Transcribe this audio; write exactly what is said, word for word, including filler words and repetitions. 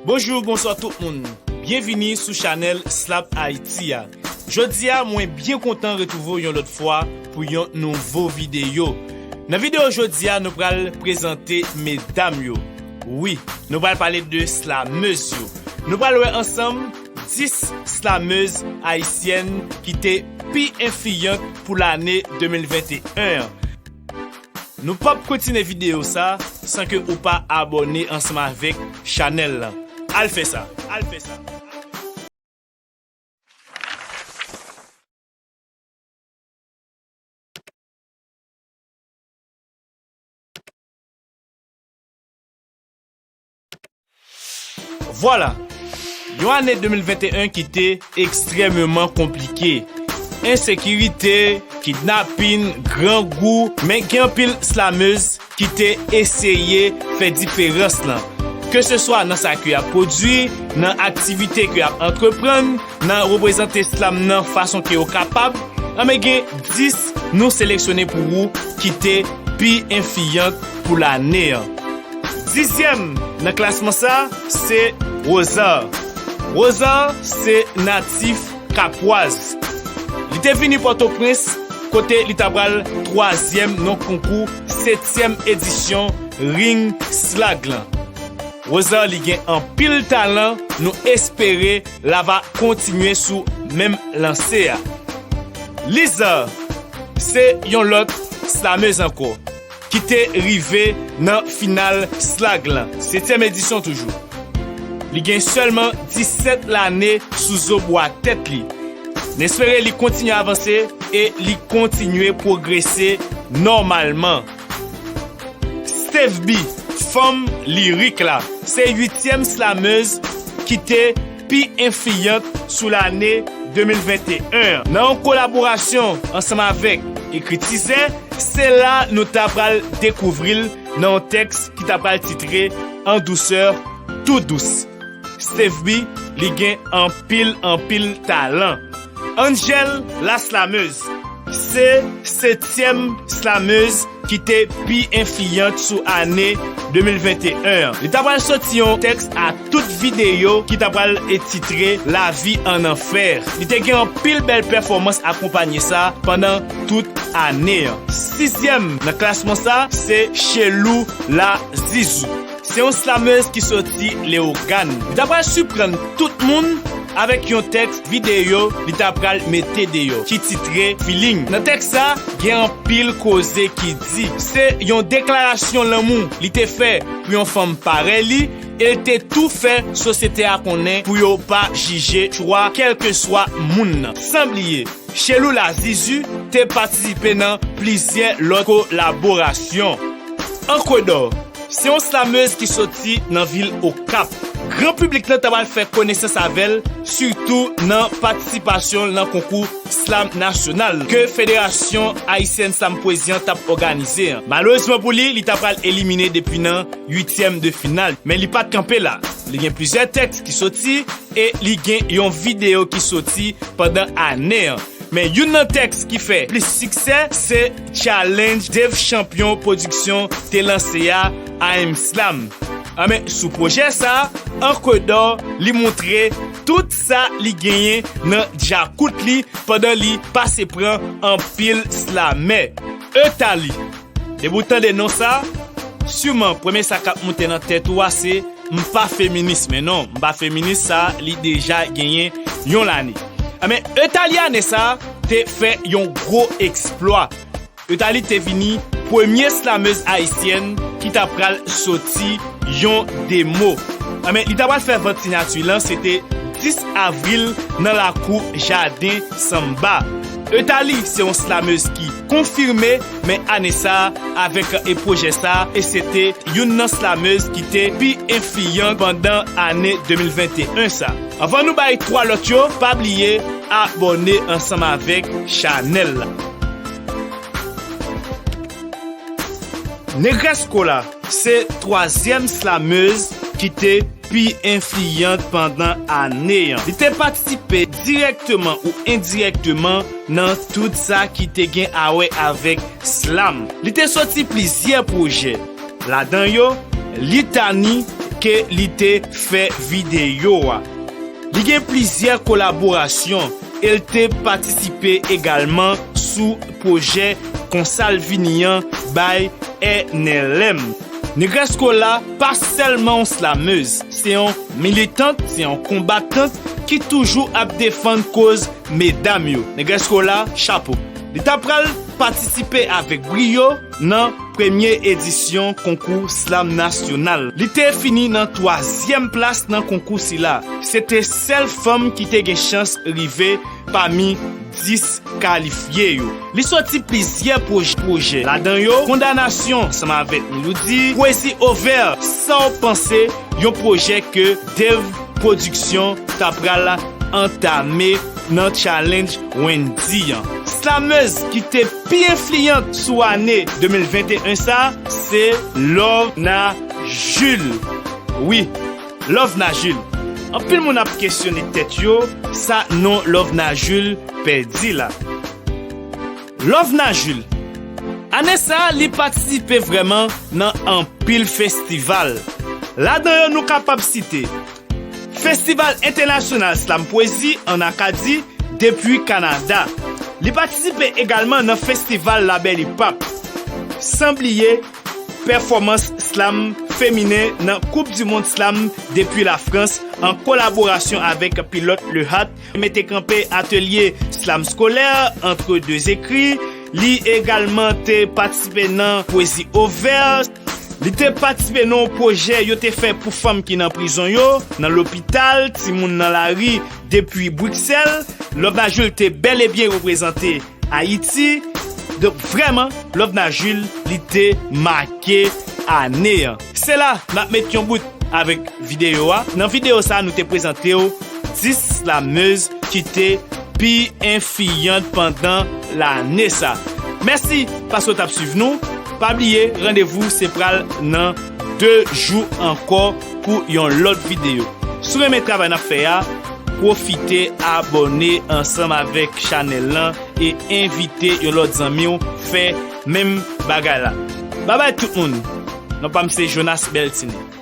Bonjou, bonswa tout moun. Byenvini sou chanèl Slap Haiti a. Jodi a, mwen byen kontan retwouve w yon lòt fwa pou yon nouvo videyo. Nan videyo jodi a, nou pral prezante medam yo. Wi, nou pral pale de slamez yo. Nou pral wè ansanm dis slamez ayisyèn ki te pi enfliyant pou lane de mil venteyen an. Nou p ap kontinye videyo sa san ke ou pa abòne ansanm avèk chanèl lan. Al fè sa, al fè sa. Vwala, yon ane de mil venteyen ki te ekstrèmeman konplike. Ensekirite, kidnapin, grangou, men gen anpil slamez ki te eseye fè diferans lan. Keseswa nan sa ke y ap pwodui, nan aktivite ke y ap antreprann, nan reprezante slam nan fason ke yo kapab, anben gen dis nou seleksyone pou ou ki te pi enfliyant pou lane an. Dizyèm nan klasman sa, se Rosar. Rosar se natif Kapwaz. Li te vini Pòtoprens, kote li ta pral twazyèm nan konkou setyèm edisyon Ring Slag lan. Rosar li gen anpil talan, nou espere l ava kontinye sou menm lanse a. Liza se yon lòt slamez ankò ki te rive nan final Slag lan, setyèm edisyon toujou. Li gen sèlman disèt lane sou zo bwa tèt li. N espere li kontinye avanse e li kontinye pwogrese nòmalman. Stevie B, fanm lirik la, se uityèm slamez ki te pi enfliyant sou lane de mil venteyen an. Nan yon kolaborasyon ansanm avèk ekritizè, se la nou ta pral dekouvri l nan yon tèks ki ta pral titre En douceur, tout douce. Stevie B, li gen anpil, anpil talan. Angel la slamez, se setyèm slamez ki te pi enfliyant sou ane de mil venteyen an. Li ta pral soti yon tèks a tout videyo ki ta pral entitre Lavi an anfè. Li te gen anpil bèl pèfòmans akonpanye sa pandan tout ane an. Sizyèm nan klasman sa, se Chelou la Zizou. Se yon slamez ki soti Leyogàn. Li ta pral siprann tout moun avèk yon tèks videyo li ta pral mete deyò, ki titre Feeling. Nan tèks sa, gen anpil koze ki di. Se yon deklarasyon lanmou li te fè pou yon fanm parèy li, e l te tou fè sosyete a konnen pou yo pa jije chwa kèlkeswa moun nan. San bliye, Chelou la Zizou te patisipe nan plizyè lòt kolaborasyon. Ankredò, se yon slamez ki soti nan vil Okap. Gran piblik lan ta pral fè konesans avè l, sitou nan patisipasyon l nan konkou slam nasyonal ke Federasyon Ayisyèn Slam Pwezi an t ap òganize an. Malerezman pou li, li ta pral elimine depi nan uityèm de final. Men li pa t kanpe la. Li gen plizyè tèks ki soti e li gen yon videyo ki soti pandan ane an. Men youn nan tèks ki fè plis siksè, se challenge Dave Champion Production te lanse a, I Am Slam. Anben, sou pwojè sa, Ankredò, li montre tout sa li genyen nan djakout li pandan li pase pran anpil slamè. Euthalie. Depi w tande non sa, siman premye sa k ap monte nan tèt ou a se, "M pa feminis," men non, "M pa feminis" sa, li deja genyen yon lane. Anben, Euthalie ane sa te fè yon gwo eksplwa. Euthalie te vini premye slamez ayisyèn ki ta pral soti yon demo. Anben, li ta pral fè vant siyati lan, se te dis avril nan lakou Jaden Sanba. Euthalie se yon slamez ki konfime, men ane sa, avèk e pwojè sa, e se te youn nan slamez ki te pi enfliyan pandan ane de mil venteyen sa. Anvan nou bay twa lòt yo, pa bliye abòne ansanm avèk chanèl la. Negrès Kola se twazyèm slamez ki te pi enfliyan pandan ane an. Li te patisipe dirèkteman ou endirèkteman nan tout sa ki te gen a wè avèk slam. Li te soti plizyè pwojè, ladan yo Litani, ke li te fè videyo a. Li gen plizyè kolaborasyon e l te patisipe egalman sou pwojè Konsa l vini an bay N L M. Negresko la pa sèlman yon slamez, se yon militant, se yon konbatant ki toujou ap defann koz medam yo. Negresko la, chapo. Li ta pral patisipe avèk briyo nan premye edisyon konkou slam nasyonal. Li te fini nan twazyèm plas nan konkou sila. Se te sèl fanm ki te gen chans rive pami dis kalifye yo. Li soti plizyè pwoj-, pwojè, ladan yo Kondanasyon ansanm avèk Miloudi, Pwezi Ovè, sa w panse yon pwojè ke Dave Production ta pral antame nan challenge Wendyy an. Slamez ki te pi enfliyant sou ane de mil venteyen sa, se Lovena Jules. Wi, Lovena Jules. Anpil moun ap kesyone tèt yo, sa non Lovena Jules pèdi la. Lovena Jules. Ane sa, li patisipe vrèman nan anpil festival. Ladan yo, nou kapab site Festival Entènasyonal Slam Pwezi ann Akadi depi Kanada. Li patisipe egalman nan Festival Labèl Hip Hop. San bliye pèfòmans slam feminen nan Koup di Mond Slam depi Lafrans an kolaborasyon avèk Pilot Le Hat. Mete kanpe atelye slam skolè, Entre deux écrits. Li egalman te patisipe nan Pwezi Ovè. Li te patisipe nan yon pwojè yo te fè pou fanm ki nan prizon yo, nan lopital, timoun nan lari depi Briksèl. Lovena Jules te bèl e byen reprezante Ayiti. Donk, vrèman, Lovena Jules, li te make ane an. Se la n ap met yon bout avèk videyo a. Nan videyo sa, nou te prezante w dis slamez ki te pi enfliyant pandan lane sa. Mèsi paske w t ap swiv nou. Pa bliye, randevou se pral nan de jou ankò pou yon lòt videyo. Si w renmen travay n ap fè a, pwofite abòne ansanm avèk chanèl lan e envite yon lòt zanmi w fè menm bagay la. Babay tout moun. Non pa m se Jonas Beltine.